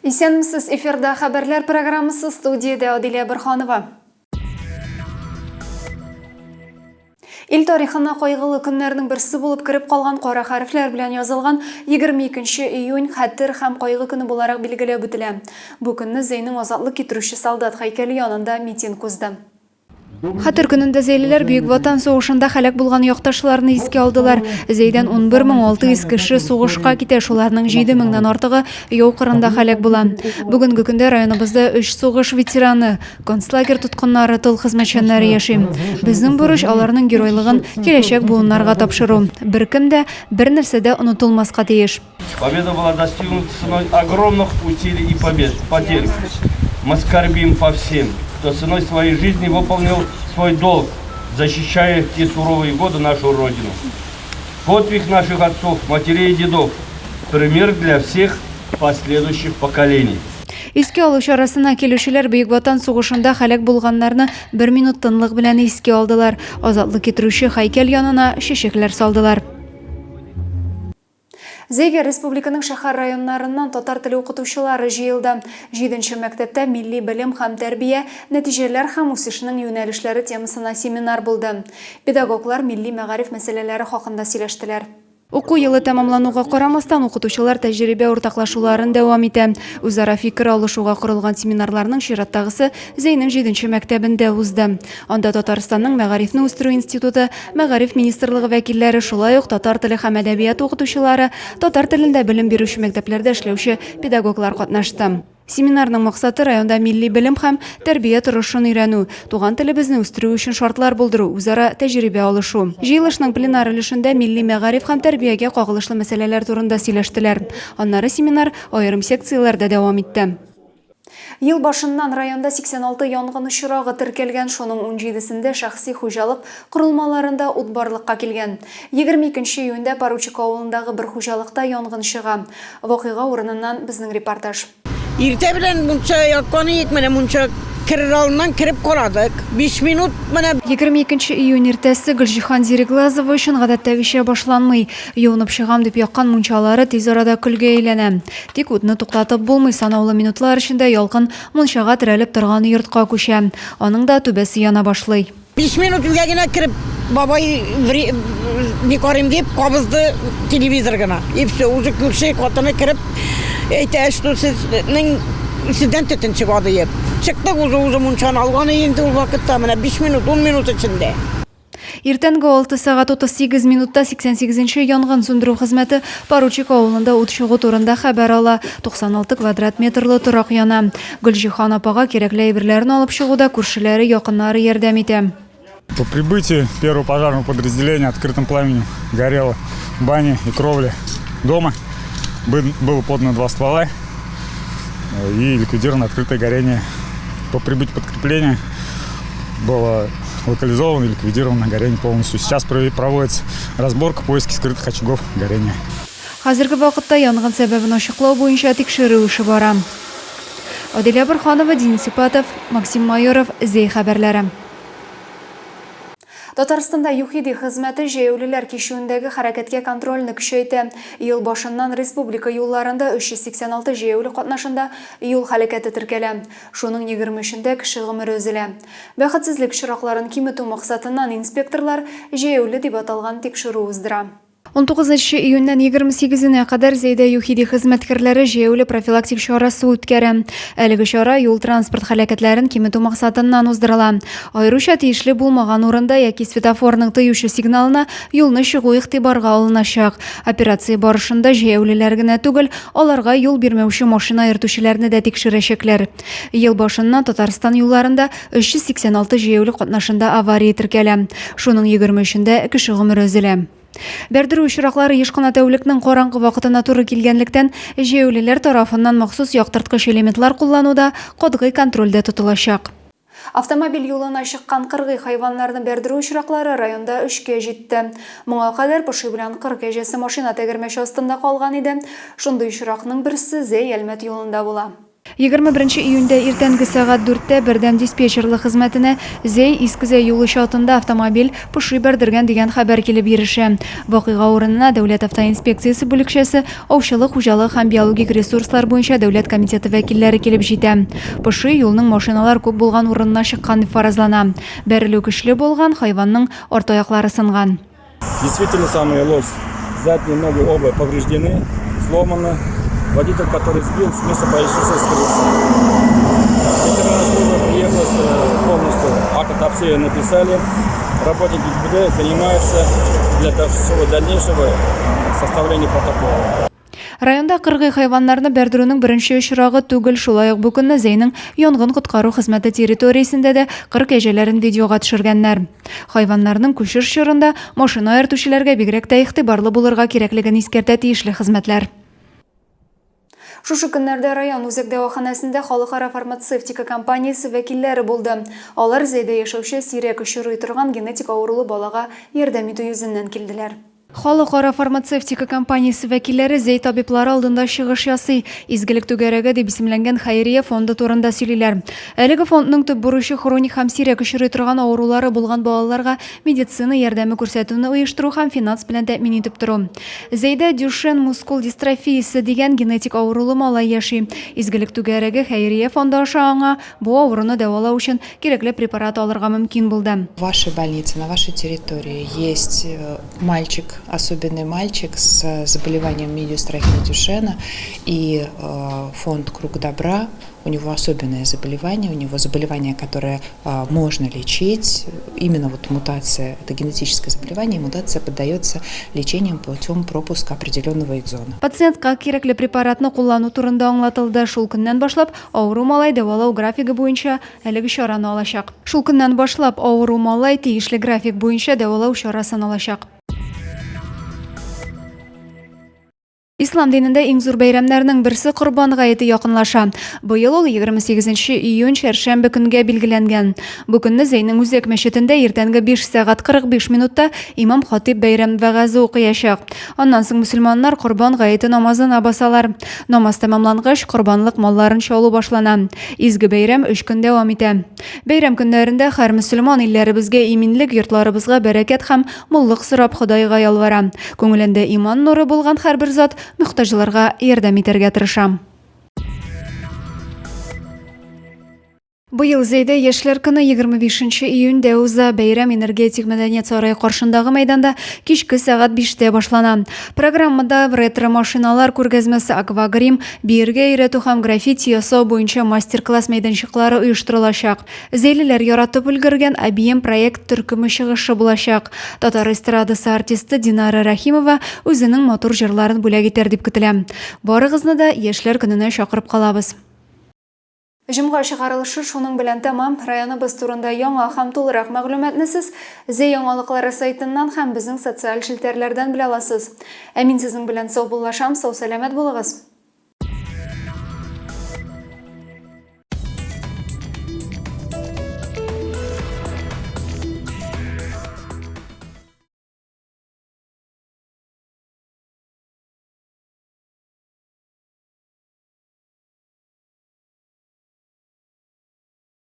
Исәнмесез, эфирда хәбәрләр программасы студиядә Адилә Борһанова. Ил тарихына кайгылы көннәрнең берсе булып кереп калган кара хәрефләр белән язылган 22 июнь Хәтер һәм кайгы көне буларак билгеләп үтелә. Бу көнне Зәйнең Азатлык китерүче солдат һәйкәле янында митинг узды. Хәтер көнендә зәйлеләр Бөек Ватан сугышында һәлак булган якташларны искә алдылар. Зәйдән 11600 кеше сугышка китә, шуларның 7 меңнән артыгы яу кырында һәлак була. Бүгенге көндә районыбызда өч сугыш ветераны, концлагерь тоткыннары, тыл хезмәтчәннәре яши. Безнең бурыч, аларның геройлыгын киләчәк буыннарга тапшыру. Беркем дә, бернәрсә дә онытылмаска тиеш. Победа была достигнута ценой огромных усилий и побед, потерь. Мы скорбим по всем, кто ценой своей жизни выполнил свой долг, защищая в те суровые годы нашу Родину. Подвиг наших отцов, матерей и дедов – пример для всех последующих поколений. Искә алу чарасына килүчеләр Бөек Ватан сугышында һәлак булганнарны бер минут тынлык белән искә алдылар, азатлык китерүче һәйкәл янына чәчәкләр салдылар. Зәйгә республиканың шәһәр-районнарыннан татар теле укытучылары җыелды. Җиденче мәктәптә Милли белем һәм тәрбия, нәтиҗәләр һәм үсешнең юнәлешләре темасына семинар булды. Педагоглар милли мәгариф мәсьәләләре хакында сөйләштеләр. Уку елы тәмамлануга карамастан, укытучылар тәҗрибә уртаклашуларын дәвам итә. Үзара фикер алышуга корылган семинарларның чираттагысы Зәйнең җиденче мәктәбендә узды. Анда Татарстанның Мәгарифне үстерү институты, Мәгариф министрлыгы вәкилләре, шулай ук татар теле һәм әдәбияты укытучылары, татар телендә белем бирүче мәктәпләрдә эшләүче педагоглар катнашты. Семинарның максаты, районда милли белем һәм тәрбия торышын өйрәнү, туган телебезне үстерү өчен шартлар булдыру, үзара тәҗрибә алышу. Җыелышның пленар өлешендә милли мәгариф һәм тәрбиягә кагылышлы мәсьәләләр турында сөйләштеләр. Аннары семинар аерым секцияләрдә дәвам итте. Ел башыннан районда 86 янгын очрагы теркәлгән, шуның унҗидесендә шәхси хуҗалык корылмаларында ут барлыкка килгән. 22 нче июньдә Поручик авылындагы бер хуҗалыкта янгын чыга. Вакыйга урыныннан безнең репортаж. Иртә белән мунча яккан идек, менә мунча керер алдыннан кереп карадык. Биш минут менә. 22 июнь иртәсе Гөлҗиһан Зиреглазова өчен гадәттәгечә башланмый. Юынып чыгам дип яккан мунчалары тиз арада көлгә әйләнә. Тик утны туктатып булмый, санаулы минутлар эчендә ялкын мунчага терәлеп торган йортка күчә. Аның да түбәсе яна башлый. Биш минут өйгә генә кереп, бабай ни карыйм дип кабызды телевизор гына. И все, уже күрше хатыны кереп әйтә, что сезнең сездән төтен чыга диеп. Чыктык уже, уже мунчаны алган инде ул вакытта, менә биш минут, ун минут эчендә. Иртәнге 6 сәгать 38 минутта 88 нче янгын сүндерү хезмәте Поручик авылында ут чыгу турында хәбәр ала. 96 квадрат метрлы торак яна. Гөлҗиһан апага кирәкле әйберләрен алып чыгуда күршеләре, якыннары ярдәм итә. По прибытии первого пожарного подразделения открытым пламенем горела баня и кровля дома. Было подано два ствола и ликвидировано открытое горение. По прибытию подкрепления было локализовано и ликвидировано горение полностью. Сейчас проводится разборка, поиски скрытых очагов горения. Хәзерге вакытта янгын сәбәбен ачыклау буенча тикшерү эше бара. Адилә Борһанова, Денис Ипатов, Максим Майоров, Зәй хәбәрләре. Татарстанда ЮХИДИ хезмәте җәяүлеләр кичүендәге хәрәкәткә контрольне көчәйтә. Ел башыннан республика юлларында 386 җәяүле катнашында юл һәлакәте теркәлә. Шуның 23-ндә кеше гомере өзелә. Бәхетсезлек очракларын киметү максатыннан инспекторлар Җәяүле дип аталган тикшерү уздыра. Унтугызынчы июньнән егерме сигезенә кадәр Зәйдә ЮХИДИ хезмәткәрләре җәяүле профилактик чарасы үткәрә. Әлеге чара юл-транспорт һәлакәтләрен киметү максатыннан уздырыла. Аеруча тиешле булмаган урында яки светофорның тыючы сигналына юлны чыгу игътибарга алыначак. Операция барышында җәяүлеләр генә түгел, аларга юл бирмәүче машина йөртүчеләрне дә тикшерәчәкләр. Ел башыннан Татарстан юлларында 386 җәяүле катнашында авария теркәлә. Шуның 23-ндә кеше гомере өзелә. Бәрдерү очраклары еш кына тәүлекнең караңгы вакытына туры килгәнлектән, җәяүлеләр тарафыннан махсус яктырткыч элементлар куллану да катгый контрольдә тотылачак. Автомобиль юлына чыккан кыргый хайваннарны бәрдерү очраклары районда өчкә җитте. Моңа кадәр поши белән кыр кәҗәсе машина тәгәрмәче астында калган иде. Шундый очракның берсе Зәй-Әлмәт юлында була. 21 июньдә иртәнге сәгать дүрттә бердәм диспетчерлык хезмәтенә Зәй, Иске Зәй юлы чатында автомобиль поши бәрдергән дигән хәбәр килеп ирешә. Вакыйга урынына Дәүләт автоинспекциясе бүлекчәсе, Аучылык хуҗалыгы һәм биологик ресурслар буенча дәүләт комитеты вәкилләре килеп җитә. Поши юлның машиналар күп булган урынына чыккан дип фаразлана. Бәрелү көчле булган, хайванның арт аяклары сынган. Действительно самая лось. Задние ноги оба повреждены, сломаны. Водитель, который сбил, с места происшествия скрылся. Ветеринарная служба приехала э, полностью, акт аутопсии написали. Работники ГИБДД занимаются для того, чтобы дальнейшего составления протокола. Районда кыргый хайваннарны бәрдерүнең беренче очрагы түгел, шулай ук бу көнне Зәйнең янгын-коткару хезмәте территориясендә дә кыр кәҗәләрен видеога төшергәннәр. Хайваннарның күчеш чорында машина йөртүчеләргә бигрәк тә игътибарлы булырга кирәклеген искәртә тиешле хезмәтләр. Шушы көннәрдә район үзәк дәваханәсендә халыкара фармацевтика компаниясе вәкилләре булды. Алар Зәйдә яшәүче сирәк очрый торган генетик авырулы балага ярдәм итү йөзеннән килделәр. Халыкара фармацевтика компаниясе вәкилләре Зәй табиблары алдында чыгыш ясый. Изгелек түгәрәге дип исемләнгән хәйрия фонды турында сөйлиләр. Әлеге фондның төп бурычы хроник һәм сирәк очрый торган авырулары булган балаларга медицина ярдәме күрсәтүне оештыру һәм финанс белән тәэмин итеп тору. Зәйдә Дюшен мускул дистрофиясе дигән генетик авырулы малай яши. Изгелек түгәрәге хәйрия фонды аша аңа бу авыруны дәвалау өчен кирәкле препарат алырга мөмкин булды. В вашей больнице, на вашей территории есть э, мальчик, особенный мальчик с заболеванием миодистрофии Дюшена, и э, фонд «Круг добра», у него особенное заболевание, у него заболевание, которое э, можно лечить, именно вот мутация, это генетическое заболевание, мутация поддается лечением путем пропуска определенного экзона. Пациентка кирәкле препаратны куллану турында аңлатылды. Шул көннән башлап авыру малай дәвалау графигы буенча әлеге чараны алачак. Шул көннән башлап авыру малай тиешле график буенча дәвалау чарасын алачак. Ислам динендә иң зур бәйрәмнәрнең берсе Корбан гаете якынлаша. Быел ул 28 июнь чәршәмбе көнгә билгеләнгән. Бу көнне Зәйнең үзәк мәчетендә иртәнге 5 сәгать 45 минутта имам-хатыйб бәйрәм вәгазе укыячак. Аннан соң мөселманнар Корбан гаете намазына басалар. Намаз тәмамлангач, корбанлык малларын чалу башлана. Изге бәйрәм өч көн дәвам итә. Бәйрәм көннәрендә һәр мөселман илләребезгә иминлек, йортларыбызга бәрәкәт һәм муллык сорап Ходайга ялвара. Күңелендә иман нуры булган һәрбер зат мохтаҗларга ярдәм итәргә тырыша. Быел Зәйдә Яшьләр көне 25 нче июньдә уза. Бәйрәм Энергетик мәдәният сарае каршындагы мәйданда кичке сәгать биштә башлана. Программада ретро-машиналар күргәзмәсе, аквагрим, биергә өйрәтү һәм граффити ясау буенча мастер-класс мәйданчыклары оештырылачак. Зәйлеләр яратып өлгергән Объем проект төркеме чыгышы булачак. Татар эстрадасы артисты Динара Рәхимова үзенең матур җырларын бүләк итәр дип көтелә. Барыгызны да Яшьләр көненә чакырып калабыз. Җомга чыгарылышы шуның белән тәмам. Районыбыз турында яңа һәм тулырак мәгълүматны сез Зәй яңалыклары сайтыннан һәм безнең социаль челтәрләрдән белә аласыз. Ә мин сезнең белән саубуллашам, сау-сәламәт булыгыз!